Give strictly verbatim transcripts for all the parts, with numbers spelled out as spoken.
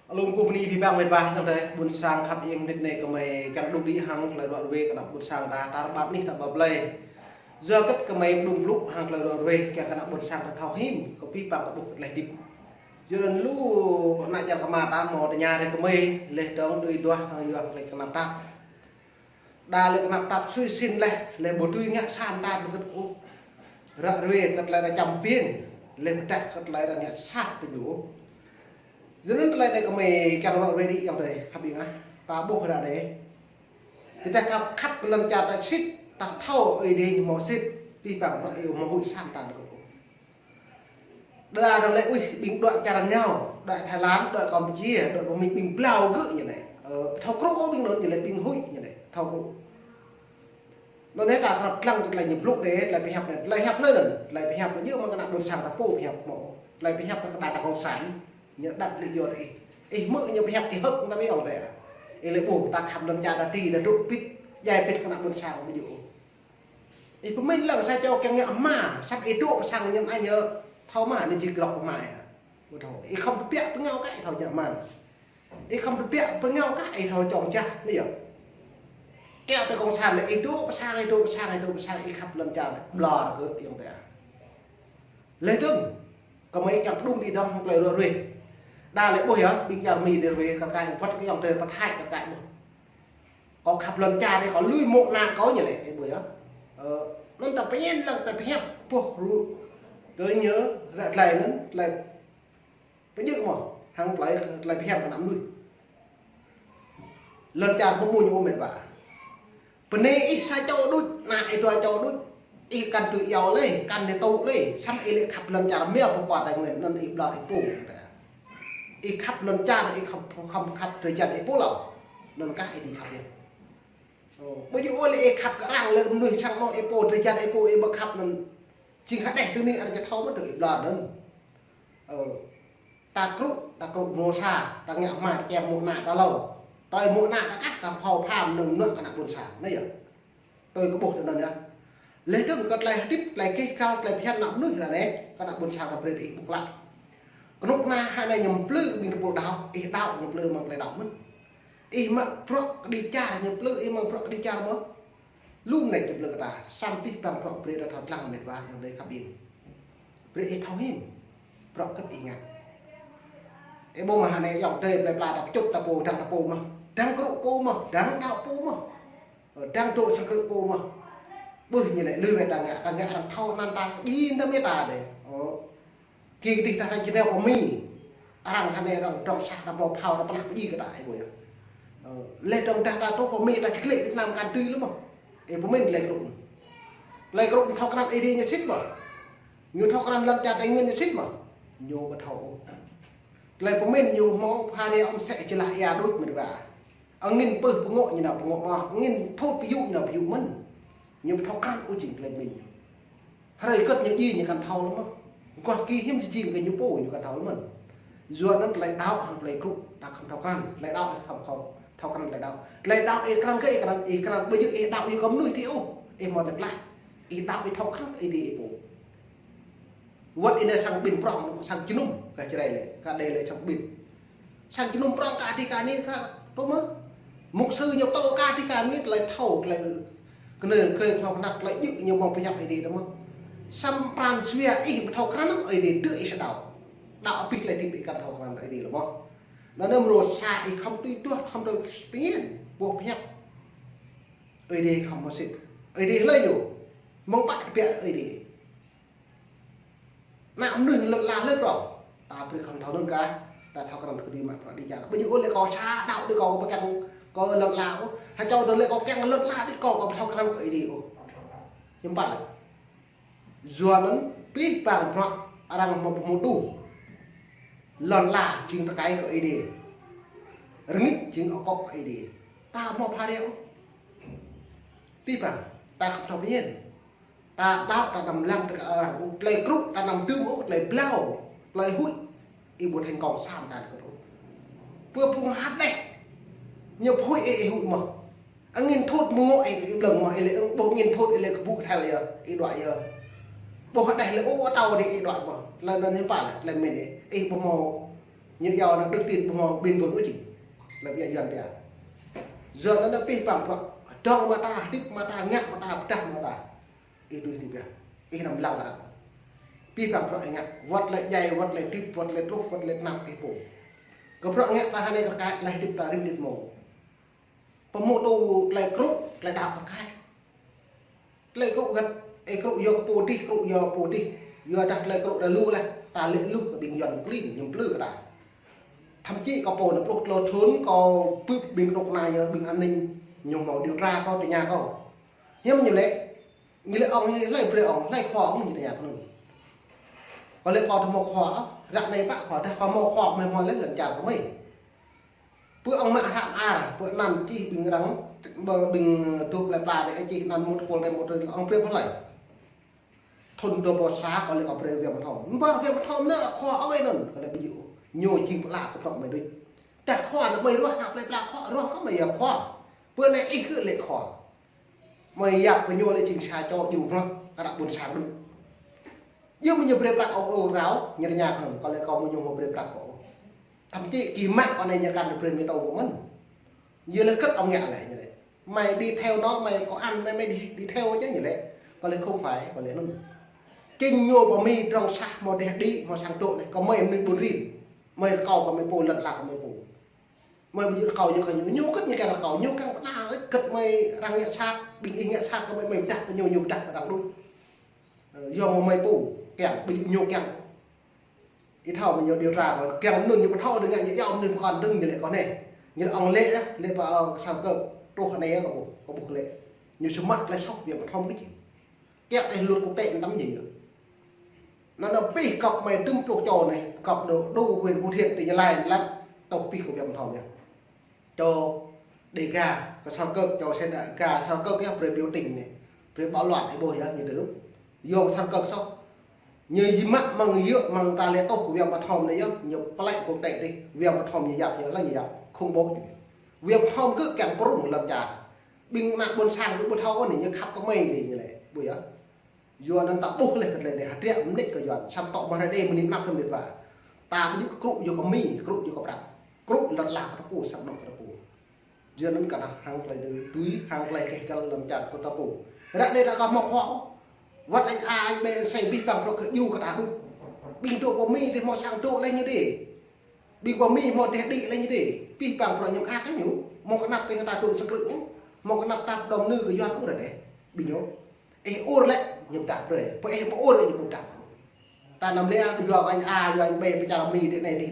Alum kơ bơni abih bang met wa, ayŏng adơi ƀôn sang khăp ing, ră anai gơmơi kiăng đŭng đĭ hăng tơlơi ră ruai kơ ană ƀôn sang ta, ta rơbat anih ta ba blai. Yua hơget gơmơi đŭng blŭ hăng tơlơi ră ruai kiăng kơ ană ƀôn sang ta thâo hĭ, kơ abih bang ta ƀuh tơlơi hơdip. Yua anŭn lu ană čar kơmơi ta hmâo tơña rai gơmơi, laih dơ̆ng đuaĭ duah hăng yua hăng tơlơi kơnăp tap. Đa lĕ kơnăp tap sui sĭn laih, laih ƀu dưi ngă sat ta tơgŭt ôh. Ră ruai kơ tơlơi ră čăm ƀing, laih pơdah kơ tơlơi ră ngă sat tơ ñu. Yua anŭn tơlơi anai gơmơi kiăng ră ruai đĭ ayŏng adơi khăp ing ah. Ta ƀuh ră anai. Tơdah ta khăp kơ lŏn čar ta sĭt, ta thâo Ơi Adai ñu hmâo sĭt, abih bang ră iâu hmâo huĭ sat ta tơgŭt ôh. Đa đa lĕ, ui, ƀing đuaĭ čar rơngiao, đuaĭ Thái Lan, đuaĭ Campuchia, đuaĭ pơ Mi, ƀing blao gơ̆ ñu lĕ. Ơ, thâo krŭ ƀing anŭn ñu lĕ, ƀing huĭ ñu lĕ, thâo krŭ. Anŭn anai ta krăp lăng tơlơi ñu blŭ anai, tơlơi pơhiăp anai, tơlơi hiăp anŭn, tơlơi pơhiăp anŭn, ñu mơ̆ng kơ ană ƀôn sang ta pô pơhiăp mơ̆. Tơlơi pơhiăp kơ đa đa cộng sản, ñu đăp lĕ yua tơ ih. Ih hmư̆ ñu pơhiăp kơ hơ̆k ta ƀu ong tĕ. Ih lĕ ƀuh, ta khăp lŏn čar ta ti, ta dŏ pĭt, djai pĭt kơ ană ƀôn sang ƀu djơ̆. Ih pơmĭn lăng sa čô kiăng ngă hma, săp ih dŏ pơ sang ñu anai ñu thâo mă, ñu či krŏk pơmai. Ƀu thâo. Ih khŏm tơbiă pơngao kơ ih thâo ngă hma. Ih khŏm tơbiă pơngao kơ ih thâo čŏng čah, anai yơh. Kiăng tơ cộng sản lĕ ih dŏ pơ sang, ih dŏ pơ sang, ih dŏ pơ sang, ih khăp lŏn čar lĕ, blŏr kơ ayŏng adơi. Laih dơ̆ng, gơmơi kiăng đŭng đĭ dơ̆ng tơlơi ră ruai. Đa lĕ ƀuh yơh, ƀing čar Mi đe ruai kơ kai, wơ̆t kơ ayŏng adơi pơ Thái kơ kai ƀuh. Kâo khăp lŏn čar đe, kâo lui mŏ ană kâo ñu lĕ, ih ƀuh yơh. Ơ, anŭn ta pơñen lăng ta pơhiăp, ƀuh ră. Kơ ñu, ră tơlơi anŭn, tơlơi pơjing mơ̆, hăng tơlơi, tơlơi pơhiăp kơ ană mơnuih. Lŏn čar pơmŭn ñu ôh met wa. Bơnai ih sa čô đôč, ană ih dua čô đôč, ih kăn tui iâu lĕ, kăn tui tŭ lĕ, samơ̆ ih lĕ khăp lŏn čar mơ̆ pơkŏn Tây Nguyên, anŭn ih blŏr ih pô. Ih khăp lŏn čar, ih khăp, khŏm khăp drơi jăn ih pô lŏ. Anŭn kah ih dưi khăp yơh. Ơ, ƀu djơ̆ ôh lĕ ih khăp kơ arăng lĕ mơnuih sang anŏ ih pô, drơi jăn ih pô ih ƀu khăp anŭn. Jing hơđeh tui anai arăng či thâo mơ̆ tơ ih blŏr anŭn. Ơ, ta krŭ, ta krŭ mơ̆ sa, ta ngă hma ta čem mŏ ană ta hlâo. Tơl mŏ ană ta kah, ta phao pham nơ̆ng mơnuă kơ ană ƀôn sang. Anai yơh. Tui kơ ƀuh tơ anŭn yơh. Laih dơ̆ng kơ tơlơi hơdip, tơlơi keh kal, tơlơi phiăn ană mơnuih ră anai, kơ ană ƀôn sang ta brơi ih ƀuh klă. Kơnuk kơna hơnai ñu plư ƀing tơpul đaŏ, ih đaŏ ñu plư mơ̆ng tơlơi đaŏ mơ̆n. Ih mă bruă kơđi čar ñu plư, ih mă bruă kơđi čar mơ̆. Lŏm anai ñu plư kơ ta, samơ̆ abih bang bruă brơi ta thâo lăng met wa ayŏng adơi khăp ing. Brơi ih thâo hĭ, bruă hơget ih ngă. Ih ƀuh mơ̆ hơnai ayŏng adơi plơi pla ta pơčŭt ta pô, dăng ta pô mơ̆. Dăng krŭ pô mơ̆, dăng đaŏ pô mơ̆. Ơ, dăng dŏ sang krư̆ pô mơ̆. Ƀuh ñu lĕ lui wai ta ngă, ta ngă arăng thâo anăn ta, djĭ anăm yơh ta đe. Ơ. Kơ kơdih ta thâo čơneo pơ Mi. Arăng hơnai arăng dŏng sah arăng ƀlŏr phao arăng pơnah pơjing kơ ta ih ƀuh yơh. Ơ, laih dơ̆ng dah ta truh pơ Mi ta či glĕ Việt Nam kăn tui lĕ mơ̆. Ih pơmĭn tơlơi krŭ. Tơlơi krŭ ñu thâo krăn Ơi Adai ñu sĭt mơ̆. Ñu thâo krăn lŏn čar Tây Nguyên ñu sĭt mơ̆. Ñu ƀu thâo ôh. Tơlơi pơmĭn ñu hmâo pha rai ôm sĕ či lah ia đôč met wa. Angĭn pưh pơngŏ ñu nao pơngŏ mơ̆. Angĭn thut pơyŭ ñu nao pơyŭ mơ̆n. Ñu ƀu thâo krăn ôh jing tơlơi pơmĭn ñu. Hrơi hơget ñu djai ñu kăn thâo lĕ mơ̆n. Guah kơ hiư̆m či jing kơ ñu pô ñu kăn thâo lĕ mơ̆n. Yua anŭn tơlơi đaŏ hăng tơlơi krŭ ta khŏm thâo krăn. Tơlơi đaŏ khŏm khŏm thâo krăn tơlơi đaŏ. Tơlơi đaŏ ih krăn kơ ih krăn, ih krăn ƀu djơ̆ ih đaŏ ih kơ mơnuih tih ôh. Ih hmâo tơlơi blah. Ih đaŏ ih thâo krăn kơ Ơi Adai ih pô. Wơ̆t ih anai sang ƀing prŏng, sang jơnum, kơ Jrai lĕ, kơ Ơi Adai lĕ sang ƀing. Sang jơnum prŏng kơ adih kơ anih kơ, tŭ mơ̆. Mục sư ñu tŭ kơ adih kơ anih tơlơi thâo, tơlơi kơnơ̆ng kơ thâo kơnăk tơlơi djơ̆ ñu mơ̆ng pơhiăp Ơi Adai tŭ mơ̆. Samơ̆ pran jua ih ƀu thâo krăn Ơi Adai, tơdah ih sa đaŏ. Đaŏ abih tơlơi hơdip ih kăn thâo krăn Ơi Adai lĕ mơ̆. Anŭn anai mrô sa ih khŏm tui duah, khŏm tui pơhiăp, ƀuh pơhiăp. Ơi Adai khŏm mơsĭt. Ơi Adai hlơi ñu. Mơ̆ng pă tơbiă Ơi Adai. Ană mơnuih lŏn ala hlơi prŏng. Ta brơi khŏm thâo anŭn kah. Ta thâo krăn kơđi mă bruă kơđi čar. Ƀu djơ̆ ôh lĕ kâo sa đaŏ đĭ kâo ƀu kiăng kơ lŏn ala ôh. Hơčâo tơlơi kâo kiăng lŏn ala đĭ kâo, kâo ƀu thâo krăn kơ Ơi Adai ôh. Hiư̆m pă lĕ. Yua anŭn abih bang bruă arăng hmâo pơhmutu. Lŏn ala jing tơkai kơ Ơi Adai. Rơngit jing akŏ kơ Ơi Adai. Ta hmâo pha rai ôh. Abih bang, ta khŏm thâo pơñen. Ta đaŏ ta anăm lăng tơ kơ arăng ôh, tơlơi krŭ ta anăm dưm ôh, tơlơi blao, tơlơi huĭ. Ih ƀu thành công sa mơta kơ ôh. Pơ phung hơđeh. Ñu pơhuĭ ih, ih huĭ mơ̆. Angĭn thut mơngŏ ih, ih blơ̆ng mơ̆, ih lĕ ƀuh angĭn thut ih lĕ kơƀŭ kơthel yơh, ih đuaĭ yơh. Ƀuh hơđeh lĕ ôh atâo đĭ ih đuaĭ mơ̆. Tơlơi anŭn hiư̆m pă lĕ, tơlơi pơmĭn ih. Ih ƀu hmâo Ñu yua năng đức tin ƀu hmâo ƀing gơ̆ ôh či. Lăp ia Yuan pia. Yua anŭn pih păng bruă dŏng mơta, hơdip mơta, ngă mơta, pơdah mơta. Ih tui hơdip ia. Ih năm lăng kơ arăng. Pih păng bruă ih ngă. Wơ̆t lĕ djai, wơ̆t lĕ hơdip, wơ̆t lĕ truh, wơ̆t lĕ tơnap ih pô. Kơ bruă ngă ta hơnai kơ kăi, lĕ hơdip ta rĭm nit mông. Pơmŭt tui tơlơi krŭ, tơlơi đaŏ kơ kăi. Tơlơi krŭ găt, ơ, krŭ yua kơ pô dih, krŭ yua pô dih. Yua dah tơlơi krŭ đa lu leh, ta lĕ lu kơ ƀing Yuan klin, ñu plư kơ ta. Thậm chí kâo pô anai pluh klâo thŭn, kâo bưp ƀing krŭ anai yơh, ƀing an ninh, ñu hmâo điều tra kâo, tơña kâo. Hiư̆m ñu lĕ, ñu lĕ ŏng hĭ, hlơi brơi ŏng, hlơi khua ŏng, ñu tơña kâo anŭn. Kâo lĕ kâo ƀu hmâo khua, ră anai pă khua, dah kâo hmâo khua, mơi hmâo lĕ lŏn čar kơ mơi. Pơ ŏng mă hră mơar, pơ anăn čih ƀing arăng, ƀing dŏ plơi pla dêh čih anăn mŭt tơpul dêh mŭt tơl ŏng brơi pơhlơi. Thŭn dua rơbâo sa kâo lĕ kâo brơi Wia Mơthom. Ƀă Wia Mơthom anŭn khua ơi anŭn, kâo lĕ ƀu djơ̆. Ñu jing pơala kơ prŏng mơi đôč. Dah khua anŭn mơi ruah, ană plơi pla khua ruah kơ mơi yap khua. Pơ anai ih kơ lĕ khua. Mơi yap kơ ñu lĕ jing sa čô djru bruă, kơ ană ƀôn sang đôč. Yua mơ̆ ñu brơi prăk ôh, ôh rao, ñu tơña kơ anŭn, kâo lĕ kâo mơ̆ ñu hmâo brơi prăk kâo ôh. Thậm chí kih mă kâo anai ñu kăn brơi mơi tŏng kơ mơ̆n. Yua lĕ kơt ŏng ngă lĕ ñu lĕ. Mày đi theo nó, mày có ăn, mày, mày đi, đi theo chứ ñu lĕ. Kâo lĕ không phải, kâo lĕ anŭn. Jing ñu pơmĭn trong sah hmâo dêh đĭ, hmâo sang dŏ lĕ, kơ mơi mơnuih ƀun rin. Mơi rơkâo kơ mơi pô, lăt lă kơ mơi pô. Mơi ƀu djơ̆ rơkâo ñu kơ ñu, ñu kơt ñu kiăng rơkâo, ñu kiăng pơđar, kơt mơi arăng ngă sat, ƀing ih ngă sat kơ mơi, mơi pơdah kơ ñu, ñu pơdah kơ arăng đôč. Ơ, yua mơ̆ mơi pô, kiăng, ƀu djơ̆ ñu kiăng. Ih thâo mơ̆ ñu điều tra, kiăng anŭn ñu ƀu thâo dơ̆ng ngă, ñu yua anŭn pơkŏn dơ̆ng ñu lĕ kâo anai. Ñu lĕ ŏng lĕ, ơ, lĕ pơ, ơ, sang kơ, truh anai kâo ƀuh, kâo ƀuh lĕ. Ñu sơmă tơlơi soh Wia Mơthom kơ či. Kiăng tơlơi luật quốc tế anŭn tăm ñu. Anŭn anŭn pih kŏp mơi dŭm pluh čô anai, kŏp đô, đô huyện Phú Thiện tơ Gia Lai lăp, tŏ pih kơ Wia Mơthom yơh. Čô Đêga, kơ sang kơ, čô Sê Đa Ga, sang kơ kơ brơi biểu tình anai. Brơi bạo loạn ih ƀuh yơh, ñu đưm. Yua sang kơ soh. Ñu jing mă mơ̆ng yơh, mơ̆ng ta lĕ tŏ kơ Wia Mơthom anai yơh, ñu pơlĕ quốc tế dih. Wia Mơthom ñu yap yơh, lăng ñu yap. Khủng bố. Wia Mơthom kơ kiăng pơrŭng lŏn čar. Ƀing ană ƀôn sang kơ ƀu thâo anai, ñu khăp kơ mơi anai ñu lĕ. Ƀuh yơh. Yua anŭn ta ƀuh leh kơ tơlơi anai hơdră mơnit kơ Yuan, samơ̆ tŏ mơ̆ hrơi anai mơnit mơnap mơnit wa. Ta ƀu djơ̆ krŭ yua kơ mi, krŭ yua kơ prăk. Krŭ lăt lă kơ ta pô, samơ̆ anŏ kơ ta pô. Yua anŭn kơ anai hăng tơlơi tui, hăng tơlơi keh kăl lăm čar kơ ta pô. Ră anai ta kơ hmâo khua. Wơ̆t anh A, anh B, anh C, pih păng bruă kơ djru kơ ta đôč. Ƀing dŏ pơ mi dêh hmâo sang dŏ leh ñu dêh. Ƀing pơ mi hmâo dêh đĭ leh ñu dêh. Pih păng bruă ñu mơak kơ ñu. Hmâo kơnăp tơ̆ng ta dŏ sang krư̆ ôh. Hmâo kơnăp tap đom nư kơ Yuan ôh ră dêh. Ƀing ñu. Ih ur lĕ ñu pơdah brơi. Pơ ih pơ ur lĕ ñu pơdah. Ta năm lĕ yua kơ anh A, yua anh B pơčar mi dêh anai dêh.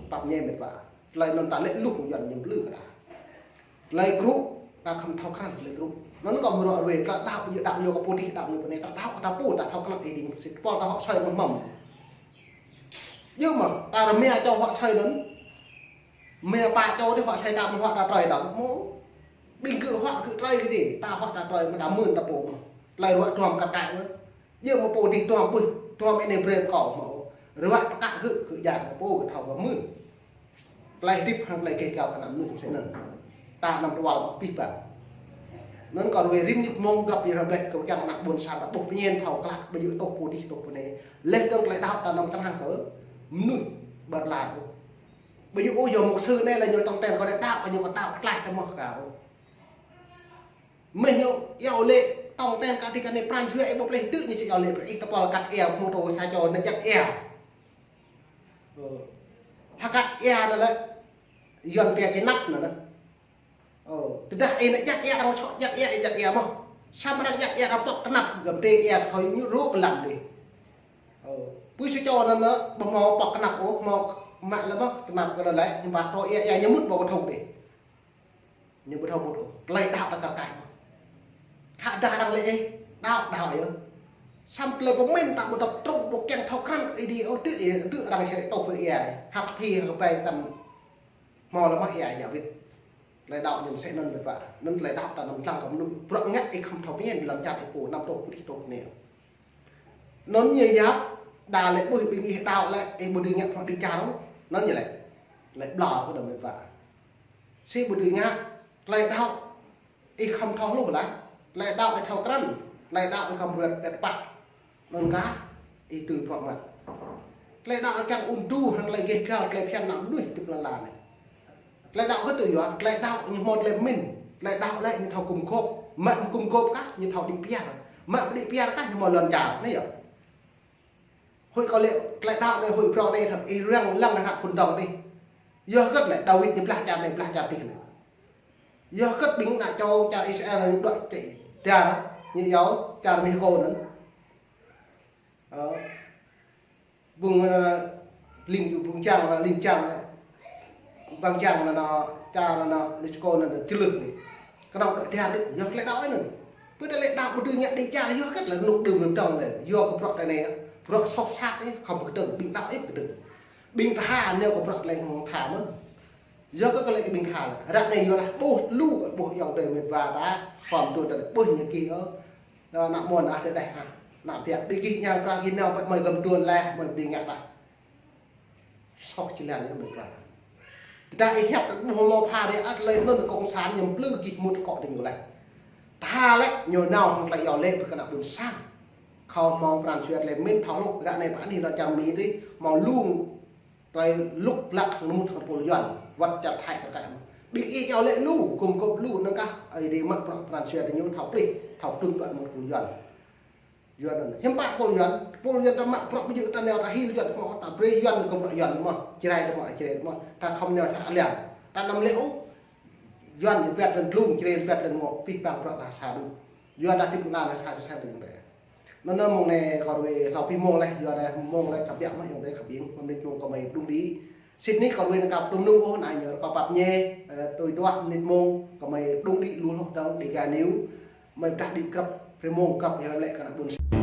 Pap ñe mĕt wa. Tơlơi anŭn ta lĕ luh Yuan ñu plư kơ ta. Tơlơi krŭ, ta khŏm thâo krăn tơlơi krŭ. Anŭn kâo mơ̆ ră ruai, ta đaŏ yơh, đaŏ yơh kơ pô dih, đaŏ yơh pơ anai, ta đaŏ kơ ta pô, ta thâo krăn ih dih, sĭt pol ta huă sơi mơ̆n mơ̆n. Yơh mơ̆, ta rơmia čô huă sơi anŭn. Mia pă čô dih huă sơi ta mơ̆ huă ta trơi đŏng mơ̆. Ƀing gơ̆ huă gơ̆ trơi kơ dih, ta huă ta trơi mơ̆ ta mưn ta pô mơ̆. Tơlơi ruă duăm kăt kăi mơ̆. Yơh mơ̆ pô dih duăm ƀuh, duăm anai brơi kâo mơ̆. Ruă pơkă gơ̆, gơ̆ djă kơ pô, gơ̆ thâo gơ̆ mưn. Tơlơi hơdip hăng tơlơi keh kăl kơ ană mơnuih mơsĕ anŭn. Ta anăm tơwăl ôh pih păng. Anŭn kâo ruai rĭm nit mông grăp yơh ră blĕ kơ kiăng ană ƀôn sang ta ƀuh pơñen thâo klă ƀu djơ̆ tŏ pô dih tŏ pô anai. Leh dơ̆ng tơlơi đaŏ ta anăm kơnang kơ mơnuih ƀơi lăn ôh. Ƀu djơ̆ ôh yua mục sư anai lĕ ñu tŏng ten kơ anai đaŏ kơ ñu kơ đaŏ kơ tlaih tơ mơ̆ kơ ôh. Mơ̆ ñu iâu lĕ tŏng ten kơ dih kơ anai pran jua ih ƀuh leh tơ ñu či iâu lĕ brơi ih tơpul kăt ia mô tô sa čô anai jăk ia. Ơ. Hơkăt ia anŭn lĕ Yuan pia kơ năp anŭn lĕ. Ơ, tơdah ih anŭn jăk ia, arăng sŏk jăk ia, ih jăk ia mơ̆. Samơ̆ arăng jăk ia, arăng pŏk kơnăp, gơ̆m dêh ia, thâo ñu rŏ kơ lăm dêh. Ơ, pui sa čô anŭn lĕ, ƀu hmâo pŏk kơnăp ôh, hmâo mă lĕ mơ̆, kơnăp kơ lĕ, ñu ƀă trŏ ia, ia ñu mŭt ƀơi kơthŭng dêh. Ñu ƀu thâo mŭt ôh. Tơlơi đaŏ ta kăt kăi mơ̆n. Khă dah arăng lĕ ih, đaŏ, đaŏ yơh. Samơ̆ tơlơi pơmĭn ta ƀu dŏ trŭn ƀu kiăng thâo krăn kơ Ơi Adai ôh, tŭ ia, tŭ arăng sĕ tŏ pơ ia. Hăp hi hăp ƀai kăn hmâo lă mă ia djă wĭt. Tơlơi đaŏ ñu mơsĕ anŭn mĕt wa. Anŭn tơlơi đaŏ ta anăm lăng kơ mơnuih. Bruă ngă ih khŏm thâo pơñen lăm čar ih pô, anăm tŏ pơ dih tŏ pơ anai. Anŭn ñu yap, đa lĕ ƀuh ƀing ih đaŏ lĕ, ih ƀu dưi ngă bruă dêh čar ôh. Anŭn ñu lĕ. Lĕ ƀlŏr kơ đơ̆m mĕt wa. Sĭ ƀu dưi ngă, tơlơi đaŏ, ih khŏm thâo hluh lah, tơlơi đaŏ ih thâo krăn, tơlơi đaŏ ih khŏm ruai pĕt păt. Anŭn kah, ih tui bruă mă. Tơlơi đaŏ kiăng ung tŭ hăng tơlơi gêh gal, tơlơi phiăn ană mơnuih tŭ lăn la anai. Tơlơi đaŏ kơ tui yua, tơlơi đaŏ ñu hmâo tơlơi pơmĭn, tơlơi đaŏ lĕ ñu thâo gum gôp, mă gum gôp kah ñu thâo đĭ piar, mă đĭ piar kah ñu hmâo lŏn čar anai yơh. Huĭ kâo lĕ tơlơi đaŏ anai huĭ prŏng anai thâo ih răng lăng hră phŭn dŏng anai. Yua hơget lĕ Dawid ñu blah čar anai blah čar adih lĕ. Yua hơget ƀing ană čô čar Israel ñu đuaĭ čĕ dar, ñu iâu čar Mexiko anŭn. Ơ, ƀung, ơ, ling ju ƀung čang, ling čang, ƀang čang anŭn, čar anŭn, Mexiko anŭn, čơlưh anai. Kơnơ̆ng đuaĭ dar đih, yua tơlơi đaŏ anŭn. Pơ tơlơi đaŏ ƀu dưi ngă đĭ čar, yua hơget lĕ rơnŭk đưm rơnŭk dŏng lĕ, yua kơ bruă tơlơi anai, bruă soh sat anai, khŏm pơkơdơ̆ng, ƀing đaŏ ih pơkơdơ̆ng. Ƀing tha hăng neo kơ bruă tơlơi hăng tha mơ̆n. Yua kơ tơlơi kơ ƀing tha lĕ. Ră anai yua dah ƀuh lu, ƀuh ayŏng adơi met wa ta, khŏm tuan tơlơi ƀuh ñu kih ơ. Ană mơnuih ană tơdeh ah. Ană biă ƀing gih ñang kơ gih nao pơ mơi găm tuan leh, mơi ƀing ngă dah. Soh jơlan ñu met wa. Tơdah ih hiăp ƀuh hmâo pha rai ăt lĕ anŭn cộng sản ñu plư gih mŭt kŏ ding ñu leh. Tha lĕ ñu nao hăng tơlơi iâu lĕ pơ kơ ană ƀôn sang. Khŏm hmâo pran jua tơlơi pơmĭn thâo hluh, ră anai pơ anih lŏn čar Mi adih hmâo lu tơlơi lŭk lăk hăng mŭt hăng pôl Yuan, wơ̆t čar Thái kơ kaih. Ƀing ih iâu lĕ lu, gum gôp lu, năng kah Ơi Adai mă bruă pran jua tơ ñu thâo plih, thâo trŭn đuaĭ mŭt pôl Yuan. Yuan anŭn. Hiư̆m pă pôl Yuan, pôl Yuan ta mă bruă ƀu djơ̆ ta nao ta hil Yuan mơ̆, ta brơi Yuan gum bruă Yuan mơ̆, Jrai ta mă Jrai mơ̆, ta khŏm nao sa alian. Ta anăm lĕ ôh, Yuan ñu pĕt lŏn dlung, Jrai pĕt lŏn mơ̆, pih pang bruă ta sa đu. Yuan ta tĭp lăn sa sa đu. Anŭn mông anai kâo ruai hlâo pih mông leh, yua dah mông leh kơ biă mă ayŏng adơi kơ ƀing, mơnit mông kơ mơi pơdŏng đĭ. Sĭt nik kâo ruai năng kơ pơdŏng nung ôh anai ñu kâo pap ñe, ơ, tui duah mơnit mông kơ mơi pơdŏng đĭ lu hloh dơ̆ng Dega News, mơi pơdah đĭ krăp, pơmông krăp yua lĕ kơ ană ƀôn sang.